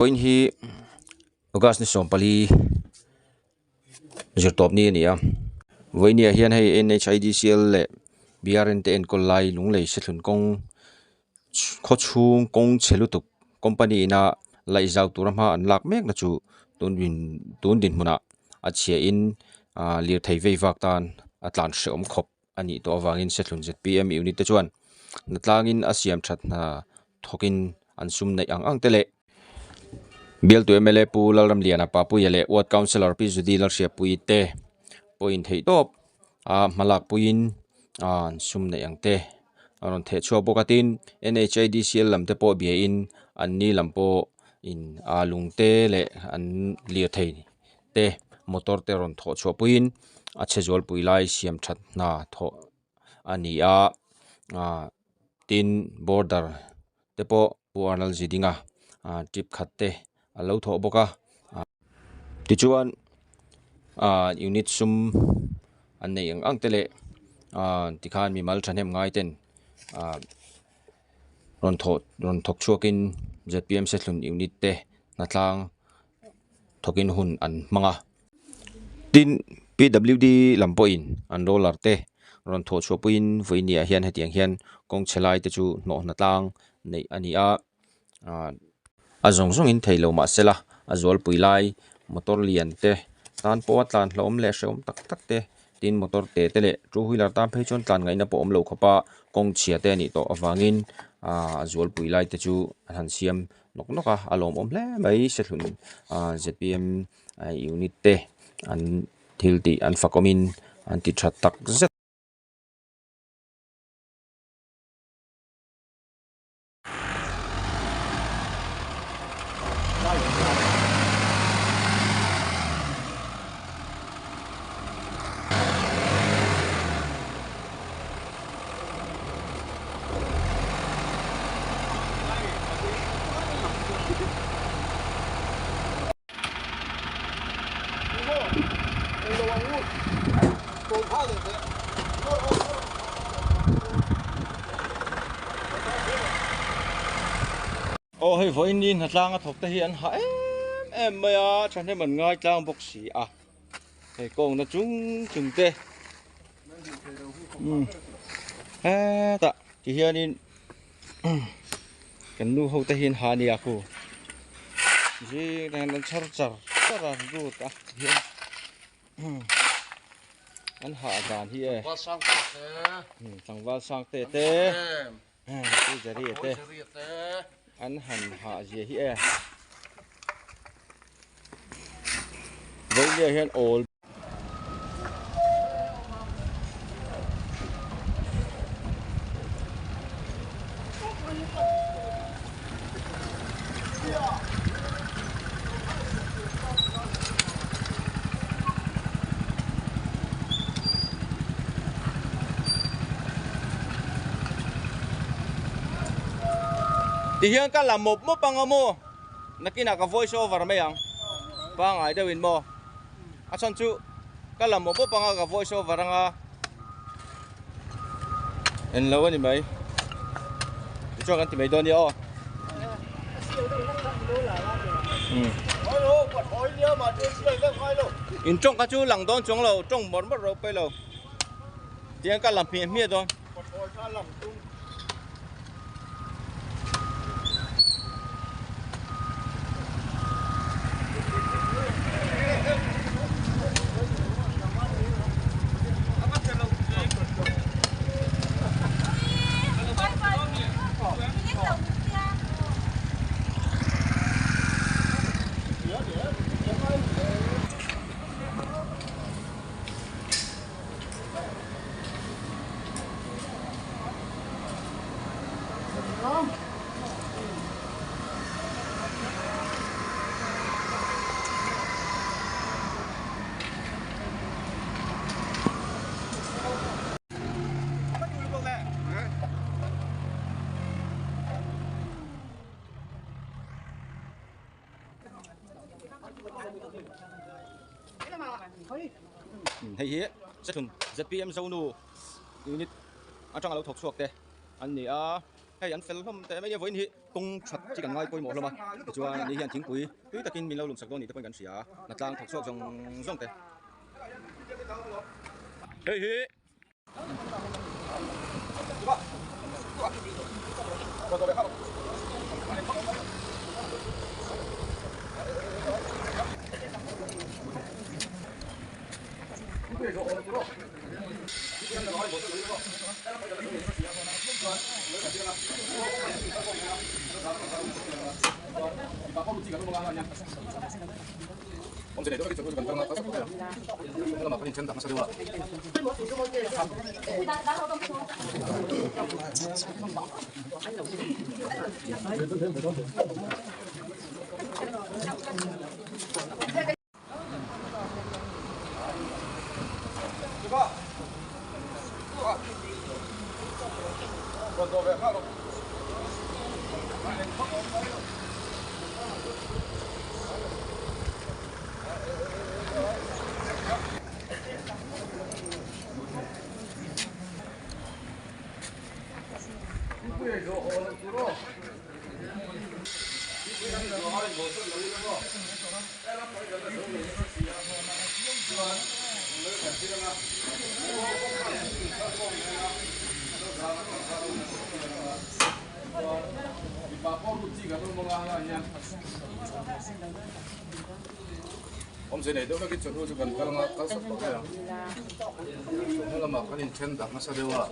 Vawiin hi August ni 14 zirtawp ni a ni a vawiin ah hian hei N_H_I_D_C_L leh B_R_N te enkawl lai lunglei sethlun kawng khaw chhung kawng chhe lutuk company ina laih zau tura hma an lak mek na chu tun din tun dinhmunah a chhia in ah lirthei vei vak tan a tlan hrehawm khawp a nih tawh avangin sethlun Z_P_M unit te chuan hnatlangin a siam that hna thawkin an sum neih ang ang te leh Bialtu mla Pu Lalramliana Papuia leh Ward Councillor Pi Judy Lalhriatpuii te pawhin theih tawp a hmalak puiin an sum neih ang te a rawn theh chhuak bawk a tin N_H_I_D_C_L lam te pawh biain an ni lam pawh in aa lung te leh an lirthei te motor te rawn thawh chhuah puiin a chhe zualpui lai siam that hna thawh a ni a ah tin border te pawh Pu Arnold Zidinga ah trip khat te a lo thawh bawk a tichuan ah unit sum an neih ang ang te leh ah tikhan mimal thahnem ngai ten ah rawn thawh rawn thawk chhuakin Z_P_M Sethlun unit te hnatlang thawkin hun an hmang a. Tin, PWD lam pawhin an roller te rawn thawh chhuah puiin vawiin ah hian hetiang hian kawng chhe lai te chu hnawh hna tlang neih a ni a, ah a zawng zawngin thei lo mah sela a zualpui lai motor lian te tan pawha tlan hlauhawm leh hrehawm tak tak te tin motor te te leh two wheeler tan phei chuan tlan ngaihna pawh awm lo khawpa kawng chhia te a nih tawh avangin ah a zualpui lai te chu an han siam nawk nawk a a lawmawm hle mai sethlun ah Z_P_M unit te an thil tih an fakawmin an ti tha tak zet. Aw hei vawiin ni hnatlang a thawk te hi an hah em em mai a thahnem an ngai tlang bawk si a hei kawngna chung chung te hetah ti hianin kan nu ho te hian ha nia khu zing te hian an chhar char char a lut a hian an hah dan hi e tlangval sang te te pu Jerry te an han hah zia hi e vawiin hian awl Tihian ka la mawp mawp ang a maw? Nakinah ka voice over mai ang. Pangai deuhin maw? A chhan chu ka la mawp mawp ang a ka voice over ang a. En lo a ni mai. Tichuan kan ti mai dawn nia aw. In tawng kha chu lang dawn chuang lo, tawng mawrh mawrh ro paih lo. Tiang ka la hmiah hmiah dawn. Hei hi Sethlun zpm Zonu unit atanga lo thawk chhuak te an ni a. Hei an fel hlawm teh mai a, vawiin hi kawng that chi kan ngai pawimawh hlawm a, tichuan ani hian thingpui tui takin min lo lumsak dawn ni te pawhin kan hria a, hnatlang thawk chhuak zawng zawng te. Hei hi. Awmze nei deuh vekin chawhnu chu kan kal anga kal sawk tawh mai ang. Chawhnu lamah kan inthen dak nasa deuh a.